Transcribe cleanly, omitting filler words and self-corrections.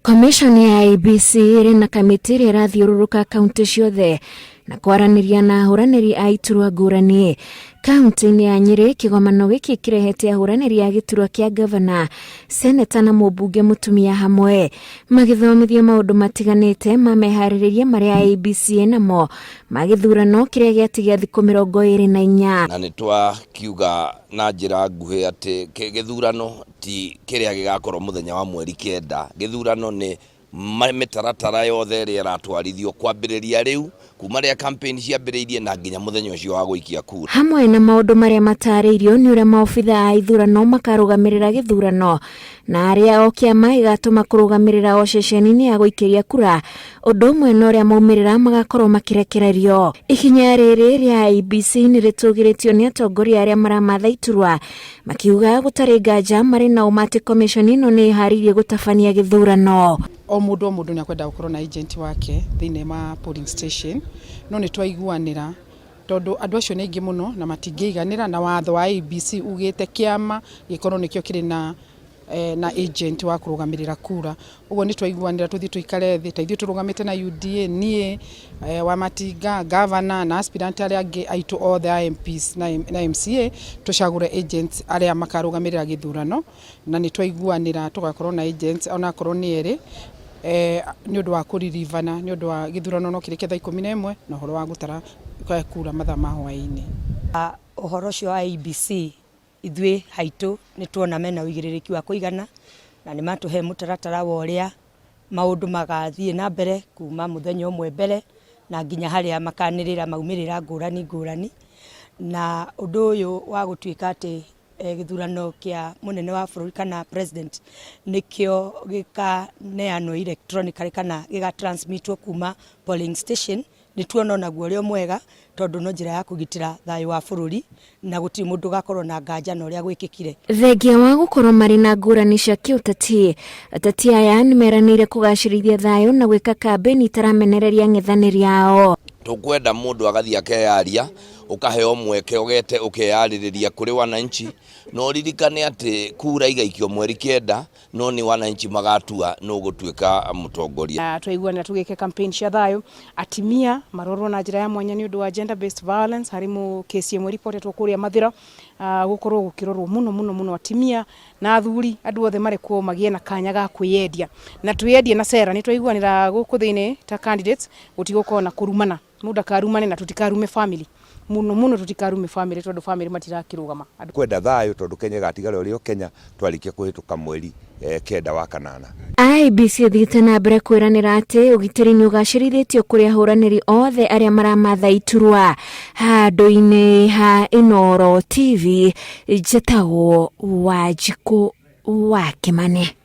Commission ya IEBC ĩrĩ na kamĩtĩ ĩrĩa ĩrathiũrũrũka kaunti ciothe na kwaranĩria na ahũranĩri a iturwa ngũrani. Kaunti-inĩ ya Nyĩrĩ, kĩgomano gĩkĩ kĩrehete ahũranĩri a gĩturwa kĩa ngavana, seneta na mũmbunge mũtumia hamwe magĩthomithio maũndũ matiganĩte ma meharĩrĩria marĩa IEBC ĩnamo ma gĩthurano kĩrĩa gĩatigia thikũ 24. Na nĩ twakiuga na njĩra nguhĩ atĩ gĩthurano ti kĩrĩa gĩgakorwo mũthenya wa mweri 9. Gĩthurano nĩ mĩtaratara yothe ĩrĩa ĩratwarithio kwambĩrĩria rĩu, kuma rĩrĩa campaign ciambĩrĩirie na nginya mũthenya ũcio wa gũikia kura. Hamwe na maũndũ marĩa matarĩirio nĩ ũrĩa maobitha a ithurano makarũgamĩrĩra gĩthurano na arĩa o kĩama gĩgatũma kũrũgamĩrĩra o ceceni-inĩ ya gũikĩria kura, ũndũ ũmwe na ũrĩa maumĩrĩra magakorwo makĩrekererio. Ikinya rĩrĩ rĩa IEBC nĩ rĩtũgĩrĩtio nĩ atongoria arĩa maramatha iturwa makiuga gũtarĩ nganja marĩ na ũma atĩ komishoni ĩno nĩ ĩharĩirie gũtabania gĩthurano. O mũndũ o mũndũ nĩ akwenda gũkorwo na agent wake thĩinĩ wa polling station, no nĩ twaiguanĩra tondũ andũ acio nĩ aingĩ mũno na matingĩiganĩra, na watho wa IEBC ugĩte kĩama gĩkorwo nĩkĩo kĩrĩ na na agent wa kũrũgamĩrĩra kura. Ũguo nĩ twaiguanĩra tũthiĩ tũikare thĩ ta ithuĩ tũrũgamĩte na UDA, niĩ, Wamatinga, governor na aspirant arĩa angĩ aitũ othe a MPs na MCA tũcagũre agents arĩa makarũgamĩrĩra gĩthurano, na nĩ twaiguanĩra tũgakorwo na agents onakorwo nĩ erĩ, nĩ ũndũ wa kũririvana nĩ ũndũ wa gĩthurano no kĩrĩke thaa 11 na ũhoro wa gũtara kura mathaa ma hwaĩ-inĩ. Ũhoro ũcio wa IEBC Ithuĩ haitũ nĩ tuona mena ũigĩrĩrĩki wa kũigana na nĩ matũhe mũtaratara wa ũrĩa maũndũ magathiĩ na mbere kuma mũthenya ũmwe mbere na nginya harĩa makanĩrĩra maumĩrĩra ngũrani ngũrani. Na ũndũ ũyũ wa gũtuĩka atĩ gĩthurano kĩa mũnene wa bũrũri kana president nĩkĩo gĩkaneanwo electronically kana gĩga transmit wo kuma polling station. Nĩ tuona onaguo ũrĩ o mwega tondũ no njĩra ya kũgitĩra thayũ wa bũrũri na gũtirĩ mũndũ ũgakorwo na nganja na ũrĩa gwĩkĩkire. Thengia wa gũkorwo marĩ na ngũrani cia kĩũteti, ateti aya nĩmeranĩire kũgacĩrithia thayũ na gwĩka kambĩni itaramenereria ang'ethanĩri ao. Tũkwenda mũndũ agathiĩ akeyaria, ũkaheo mweke ũgete ũkeyarĩrĩria kũrĩ wananchi, na ũririkane atĩ kura igaikio mweri 9, No nĩ wananchi magatua nũ ũgũtuĩka mũtongoria. Twaiguanĩra tũgĩke campaign cia thayũ, atimia marorwo na njĩra ya mwanya nĩ ũndũ wa gender based violence harĩ mũ case ĩmwe ripotetwo kũrĩa Mathĩra, gũkorwo gũkĩrorwo mũno mũno mũno atimia na athuri andũ othe marekwo magĩe na kanya ga kwĩyendia na twĩyendie na cera. Nĩ twaiguanĩra gũkũ thĩinĩ ta candidates gũtigũkorwo na kũrumana. Mũndũ ndakarumane na tũtikarume family mũno mũno tũtikarume family tondũ family matirakĩrũgama. Andũ. Kwenda thayũ tondũ Kenya ĩgatigara ĩrĩ o Kenya twarĩkia kũhĩtũka mweri 9 wa kanana. IEBC ĩthiĩte na mbere kwĩranĩra atĩ ũgitĩri nĩ ũgacĩrithĩtio kũrĩ ahũranĩri othe arĩa maramatha iturwa handũ-inĩ ha Inooro TV. Njĩtagwo Wanjikũ wa Kĩmani.